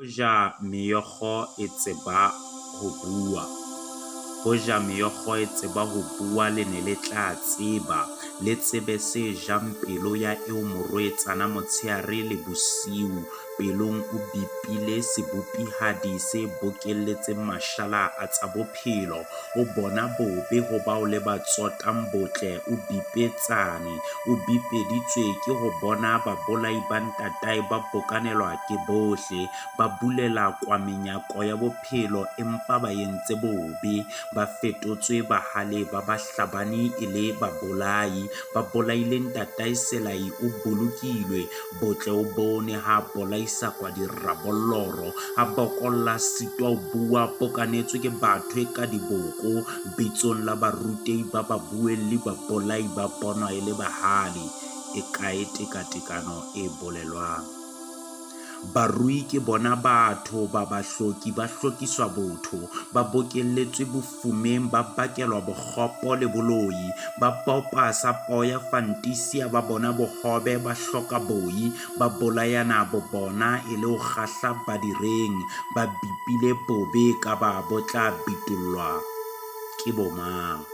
Hoja meokgo e tseba ho bua, hoja meokgo e tseba ho bua le ne le tla tseba, le tsebe se jang pelo ya eo morwetsana motsheare le bosiu. Pelong o bipile sebopihadi se bokelletseng mashala a tsa bophelo. O bona bobe ho bao le ba tsotang botle o bipetsane. O bipeditswe ke ho bona babolai ba ntatae ba bokanelwa ke bohle. Ba bulela kwa menyako ya bophelo empa ba entse bobe. Ba fetotswe bahale ba bahlabani e le babolai. Ba bolaile ntatae Selai o bolokilwe. Botle o bone ha a bolaisa kwa dirabolloro. A bokolla a sitwa ho bua a bokanetswe ke batho e ka diboko. Bitsong la barutehi ba babuelli babolai ba bonwa e le bahale. E kae tekatekano e bolelwang? Barui ke bona batho ba bahloki ba hlokiswa botho, ba bokelletswe bofumeng, ba bakelwa bokgopo le boloi, ba bopa sa poya fantisia ba bona bohobe ba hloka boi, ba bolayana bobona e le ho kgahla badireng, ba bipile bobe kaba bo tla bitollwa ke bomang?